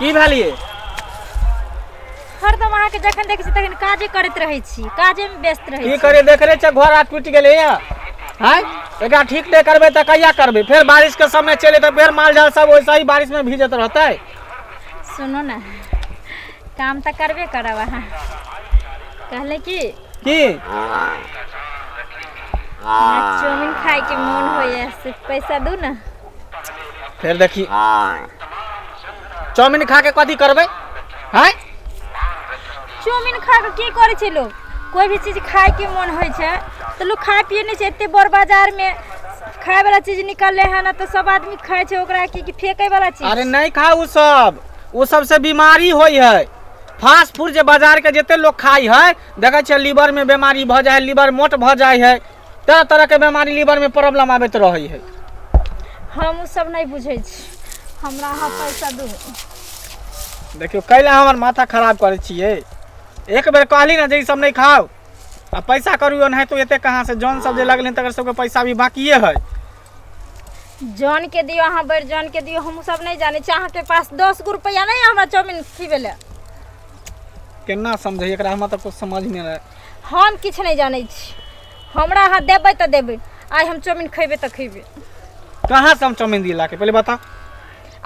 की भेलिए? हरदम अहाँके जखन देखै छी तखन काजे करैत रहै छी, काजेमे व्यस्त रहै की छी। करे, देख रहे छै घर आ टूटि गेलै या आँय, एकरा ठीक नहि करबै तऽ कहिया करबै? फेर बारिश के समय चले तऽ फेर माल जाल सब वैसे ही बारिश में भीजत रहतै। सुनू ने, काम तऽ करबे करब। अहाँ कहले कि की हमरा चाउमिन खायके मोन होइए, से पैसा दू ने। फेर देखी, चाउमिन खा के कथी करबै? हैं, चाउमिन खा के की करै छै लोग? कोई भी चीज खायके मोन होइ छै तऽ लोग खाय पिए नहि छै। एते बड़ बाजारमे खाय वाला चीज निकलले है ना, तऽ सब आदमी खाय छै ओकरा, की फेंके वाला चीज? अरे नहीं खा उ सब, उ सब से बीमारी होइ है। फास्ट फूड जे बाजार के जते लोग खाइ है, देखै छियै लीवर में बीमारी भऽ जाइ है, लीवर मोट भऽ जाइ है, तरह तरह के बीमारी, लीवर में प्रॉब्लम आबैत रहै है। हम उ सब नहि बुझै छी, हमरा अहाँ पैसा दू। देखियौ, कैला हमर माथा खराब करै छियै? एक बेर कहली ने जे ई सब नहि खाउ, आ पैसा करू ओनाहितो एते कहाँ से? जौन सब जे लगलै तकर सबके पैसा भी बाकिए है। जौन के दियौ अहाँ, बड़ जौन के दियौ, हम सब नहि जानै छी। अहाँके पास 10 गो रुपैआ नहि हमरा चाउमिन खिबै लए? केना समझै एकरा, हमरा तऽ कुछ समझ नहि रहै। हम किछु नहि जानै छी, हमरा अहाँ देबै तऽ देबै, आइ हम चाउमिन खयबै तऽ खयबै। कहाँ से हम चाउमिन दिला के, पहले बता।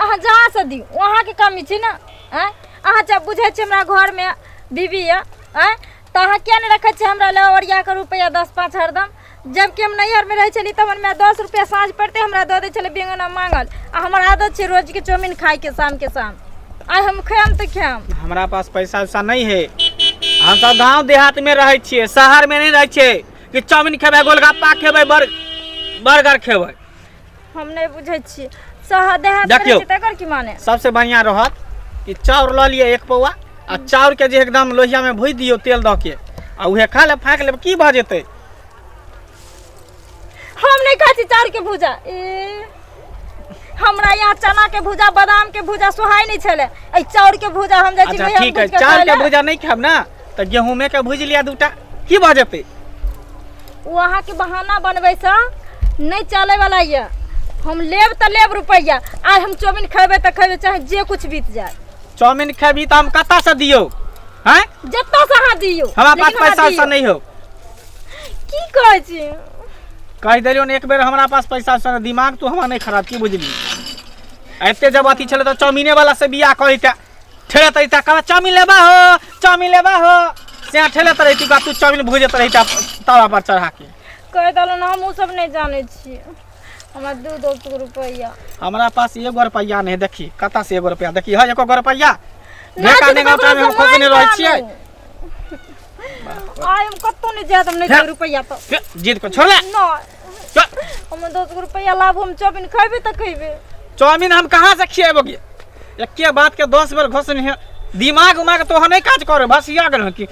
अहाँ जहाँसँ दियौ, ओ अहाँके कमी छै ने। आँय, अहाँ जब बुझै छियै हमरा घरमे बीबी यऽ, आँय, तऽ अहाँ किया नहि रखै छियै हमरा लए ओरिया कऽ रुपैआ 10 5 हरदम? जबकि हम नैहरमे रहै छलियै तऽ हमर माय 10 रुपैआ साँझ पड़िते हमरा दऽ दै छलै बेंगना माँगल। आ हमर आदत छै रोजके चाउमिन खायके शामके शाम। आइ हम खायब तऽ खायब। हमरा पास पैसा उसा नहीं है। हम सब गांव देहात में रहै छियै, शहर में नहीं रहै छियै कि चाउमिन खेबै, गोलगप्पा खेबै, बर्गर खेबै। हम नहि बुझै छियै, शहर देहात मे देखियौ। रहै छै तकर की माने? सबसे बढ़िया रहत कि चाउर लऽ लिअ एक पौआ, आ चाउर के जे एकदम लोहिया में भुजि दियौ तेल दऽ के, आ उहे खा लेब, फाँकि लेब, की भऽ जेतै? हम नहि खाइ छी चाउर के भूजा। ए, हमरा यहाँ चना के भूजा, बादाम के भूजा सोहाय नहि छलै, एहि चाउर के भूजा हम जाइ छी अच्छा लोहियामे ठीक है, भूजि के चाउर खाय के लए। भुजा नहीं खायब ना तऽ गेहूँमे के भुजि लिअ दूटा, की भऽ जेतै? ओ अहाँके बहाना बनबैसँ नहि चलै वाला यऽ। हम लेब तऽ लेब रुपैआ, आइ हम चाउमिन खेबै तऽ खेबै, चाहे जे कुछ बीत जाए। चाउमिन खेबी तऽ हम कतऽ से दियौ? हैं, जतऽ से अहाँ दियौ, हमरा पास लेकिन हमरा पैसा उसा दियौ। नहीं हो। की कहै छी? कहि देलियौ ने एक बेर, हमरा पास पैसा उसा नहि। दिमाग तू हमरा नहि खराब की, बुझली? एते जब अथी छलै तऽ चाउमिने वाला से बियाह करिते, ठेलत रहिता, कहबा चाउमिन लेबा हो, चाउमिन लेबा हो, से ठेलत रहिती, तू चाउमिन भुजैत रहिता तवा पर चढ़ा के। कहि देलहुँ ने, हम ओ सब नहि जानै छी, हमरा दू 10 गो रुपैआ। हमरा पास एगो रुपैआ नहीं। देखी, कतऽ से एगो रुपैआ? देखी है एको रुपैआ? नहि ढेका छै तऽ नेंगा ककरोसँ में हम खोजने रहै माँगि छियै। आनू। आइ हम कतहु नहि जायब, हम नहि देबै रुपैआ तऽ। फिर जिद को छोड़ ले। नहि। चल। हम 10 गो रुपैआ लाबू, हम चाउमिन खयबै तऽ खयबै। चाउमिन हम कहाँ से खिएबो? एके बात के 10 बेर घोषण है। दिमाग उमाग तो नहीं काज करे, भसिया गेल हँ की?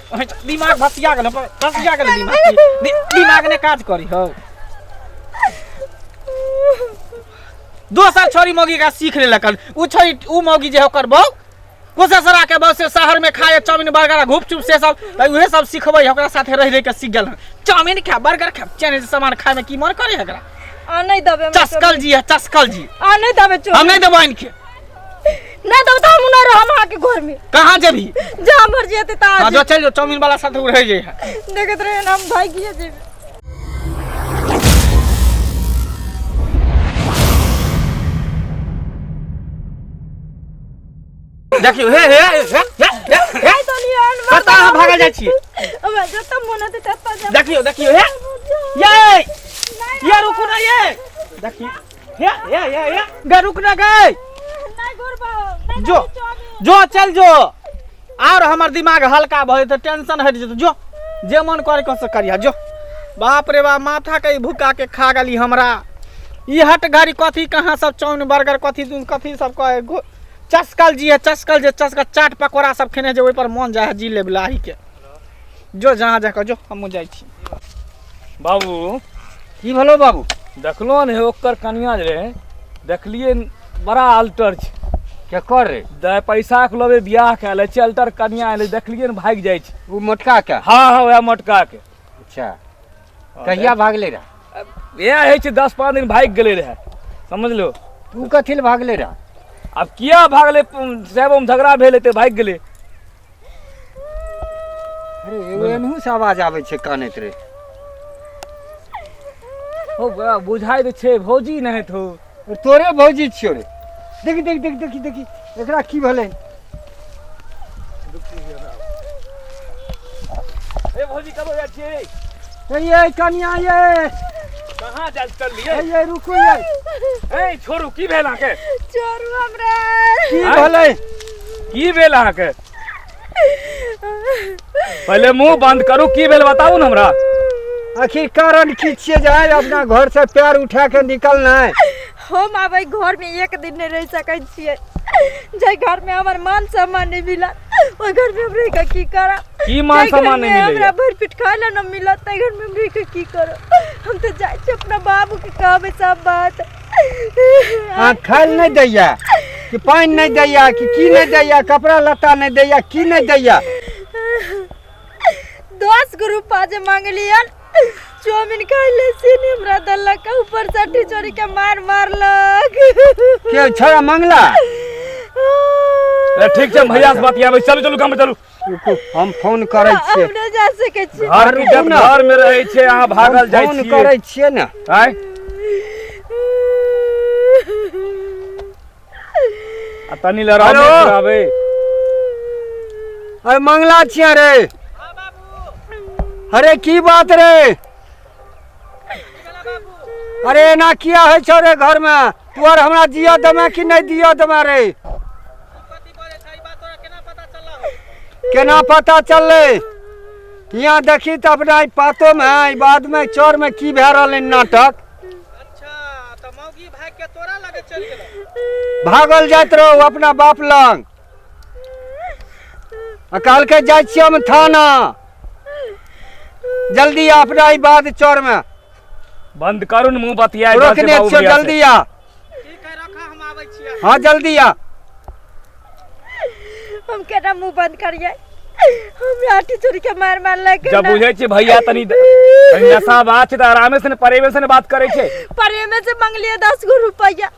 दिमाग भसिया गेल, भसिया गेल दिमाग की? दिमाग नहीं काज करी हो। दोसर छोरी मौगी का सीख लेलक उ छोरी, उ मौगी जे ओकर बहू, कुशेसरा के बहू, से शहर में खाए चाउमिन बर्गर घुप चुप से सब, तऽ उहे सब सिखबै है। ओकरा साथे रहि रहि के सीख गेल हन, चाउमिन खा, बर्गर खा, चाइनीज सामान खाए में की मन करे है एकरा? आ नहि देबै हमरा। चस्कल जी है, चस्कल जी। आ नहि देबै हम चाउमिन? नहीं देबो आनि के। नहि देबै तऽ हम नहि रहब अहाँके घरमे। कहाँ जेबही? जहाँ मर्जी हेतै तहाँ। हाँ, जो चल जो, चाउमिन वाला साथे रह जे है। देखैत रहियै ने, हम भागिए जेबै। देखियौ, हे हे हे हे हे हे। कतऽ अहाँ भागल जाइ छियै? हमरा जतऽ मोन हेतै ततऽ जायब। देखियौ, देखियौ, हे ये ये, रुकू ना, ये देखियौ, हे हे हे हे गे, रुक ना गे। नहि घुरबौ, नहि। जो। देबै चाउमिन। जो, चल जो, आर हमर दिमाग हल्का भऽ जेतै, टेंशन हटि जेतै। जो, जे मन करे कऽ से करिहा, जो। बाप रे बाप, माथा के ई भुका के खा गेली हमरा ई। हट घड़ी, कथी कहाँ सब चाउमिन बर्गर कथी कथी सब कहे, चस्कल जी है, चस्कल जे चस्कल चाट पकौड़ा सब खेने जे ओहि पर मन जाइ है जी लेब लाही के। जो, जहाँ जाके जो, हमहूँ जाइ छी। बाबू। की भेलो बाबू? देखलो ने, ओकर कनिया जे रहै, देखलियै बड़ा अल्टर छै। केकर रे? दै पैसा के लोभे बियाह कए लै छै, अल्टर कनिया एलै, देखलियै ने भागि जाइ छै। ओ मोटका के? हाँ, वएह मोटका के। अच्छा, कहिया भागले रहा? इएह होइ छै, 10 5 दिन भागि गेलै रहए, समझलो? तू कथी लए भागले रहा? आब किया भागलै साहेब झगड़ा भेल हेतै भागि गेलै। अरे एगो एनहु से आवाज आबै छै कानैत रे। हो बुझाइ तऽ छै भौजी नहि हेतौ। तोरे भौजी छियौ रे। देखी देखी देखी देखी देखी एकरा की भेलै। ए भौजी कतऽ जाइ छियै? ए ये कनिया ये कहाँ जाइ चललियै? ए ये रुकू ये। ए छोड़ू, की भेल अहाँके? छोड़ू हमरा। की भेलै? की भेल अहाँके? पहिले मुंह बंद करू, की भेल बताबू ने हमरा। आखिर कारण की छियै जे आइ अपना घर से पैर उठा के निकलनाइ? हम आब एहि घर में एक दिन नहीं रह सकै छियै। जाहि घर में हमर मान सम्मान नहीं मिलत ओहि घर में हम रहि के की करब? की मान जाहि घर सम्मान में नहीं मिलैया? हमरा भरि पेट खाय ला न मिलत ताहि घर में हम रहि के की करब? हम तऽ जाइ छी अपना बाबू के कहबै सब बात। अहाँ खाय लए नहि दैया कि पानि नहि दैया कि की नहि दैया, कपड़ा लत्ता नहि दैया, की नहि दैया? 10 गो रुपा जे मांगलियन चाउमिन खाय ले से नहीं हमरा देलक, ऊपर से अठी चोरी के मार मारलक। के छोड़ा मंगला? ए, ठीक छै भैया से बतियाबै, चलू चलू गाम चलू। रुकू हम फोन करै छियै। हम नहि जा सकै छी। घर की जब घर में रहै छै अहाँ भागल जाइ फोन छियै। करै छियै ने। आँय आ तनी लड़ाई हेलो। कराबै। अरे मंगला छियै रे। अरे की बात रे? अरे एना किया होइ छौ रे घर में? तू आर हमरा जिया देमे कि नहि दिया देमे रे? केना पता चललै? यहाँ देखी तऽ अपना ई पातो में ई बाद में चौर में की भए रहल है नाटक। अच्छा तऽ मौगी भागि के तोरा लगे चलि गेलौ? भागल जाइत रहौ अपना बाप लग आ कहलकै जाइ छियै हम थाना, जल्दी आ अपना ई बाद चौर में। बंद करू ने मुंह बतियाइ रहल छै रोकने बाबू छियौ, भैया से। जल्दी आ। ठीक है रखा, हम आबै छियै। हाँ जल्दी आ। हम केना मुंह बंद करिए? हमरा आठी चोरी के मार मारलक। जब बुझै छियै भैया तनी तनी नशा बात छै तऽ आरामे से ने प्रेमे से ने बात करै छै। प्रेमे से मंगलिए 10 गो रुपया,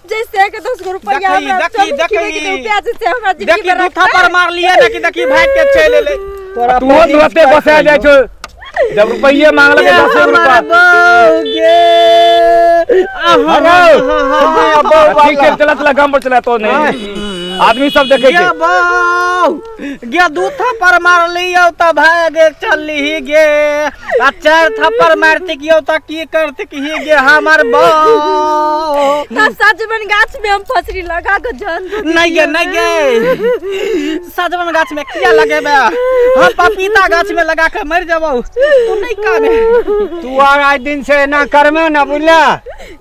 जैसे के 10 गो रुपया देखी, हमरा देखी, चाउमीन देखी। खिबै के रुपया जैसे हमरा जिंदगी देखी में दू रखता। थप्पड़ मारलियै ने कि देखी भागि के चलि एलै। तोरा तू तुरते बसा जाइ छौ जब रुपये मांगलक 10 रुपया। बहू गे हेलो, ठीक छै चला चला गाम पर चला, तो नहीं आदमी सब देखे गे छै। बहू गे 2 थप्पड़ मारलियौ तऽ भागि चलली गे, आ 4 थप्पड़ मारती यौ तऽ की करती ही गे हमर बहू। तब सजमन गाछ में हम फसरी लगा के जान दे नहीं गे नहीं गे, सजमन गाछ में किया लगेबे? हम पपीता गाछ में लगा के मर जबौ, तू नहीं काने। तू आर आइ दिन से एना करमे ने बुझला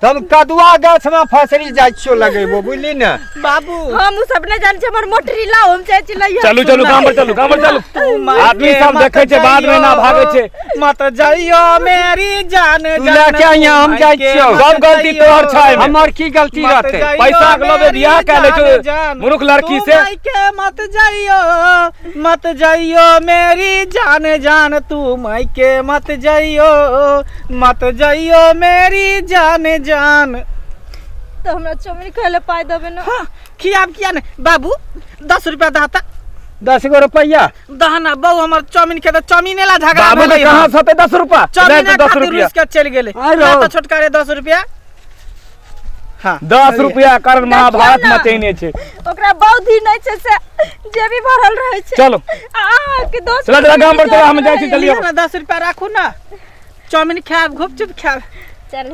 तब कदुआ गाछ में फसरी जाइ छियौ लगेबो, बुझली ने? बाबू हम उ सब नहीं जान छी, हमर मोटरी लाओ हम जाइ छी लइया। चलू चलू गाम पर चलू, गाम पर चलू। तू मायके आदमी सब मत देखै छै बाद में ना जाइयो, भागै छै। मत जाइयो मेरी जान तू जान, लए के आइया, हम तू जाइ मायके छियौ। मत सब गलती जाइयो। तोहर छै एहिमे। हमर की गलती मत रहतै? जाइयो पैसा के लोभे मेरी बियाह कए लै छौ जान जान। मूर्ख लड़की तू से। मायके मत जाइयो, मत जाइयो मेरी जान जान, तू मायके मत जाइयो, मत जाइयो मेरी जान जान। तो हमरा चाउमीन खाय ले पाइ देबै ने? हाँ खियाब किया ने बाबू, 10 रुपया दहता। 10 गो रुपया दहना बहू हमर चाउमीन खेतै, चाउमीने ला झगड़ा बाबू के भेलै कहाँ हन। से होतै 10 रुपया? चाउमीने नहि तऽ 10 खातिर रुपया। रुसि के चलि गेलै। आइ ला रौ। तऽ छोटका रे 10 रुपया। हाँ 10 रुपया कारण महाभारत देखियौ ने। मचेने छै। ओकरा बहुत ही नहीं छै से जेबी भरल रहै छै। चलो। आ अहाँके दोस्त चला चला गाम पर चला, हम जाइ छी, चलियौ। लिअ ने 10 रुपया राखू ने, चाउमीन खायब, गुपचुप खायब। चल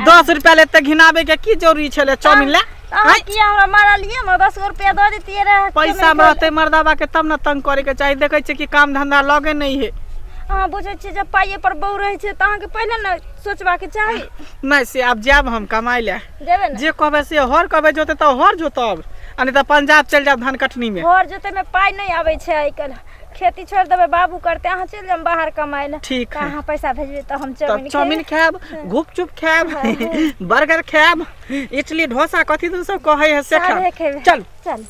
10 रुपया ले तऽ घिनाबै के की जरूरी छलै चाउमीन ले? अहाँ किया हमरा मारलियै? हमरा 10 गो रुपया दऽ दैतियै रहए। पैसा में रहतै मर्दाबा के तब ने तंग करे के चाही। देखै छियै कि काम धंधा लगे नहीं है। अहाँ बुझै छियै जब पाइए पर बहू रहै छै तऽ अहाँके पहिले ने सोचबाक चाही। नहीं से आब जायब हम कमाइ ले। जेबै ने? जे कहबै से हर कहबै जोते तऽ हर जोतब, आ नहीं तऽ पंजाब चलि जायब धान कटनी में। हर जोते में पाइ नहीं आबै छै आइ काल्हि। खेती छोड़ि देबै बाबू करतै, अहाँ चलि जायब बाहर कमाइ लए। ठीक तऽ है। अहाँ पैसा भेजबै तऽ हम तब चाउमीन चाउमीन खेबै। खायब, गुपचुप खायब, बर्गर खायब, इडली डोसा कथी तुम सब कहै है से सादे खायब। खेबै। चल चल।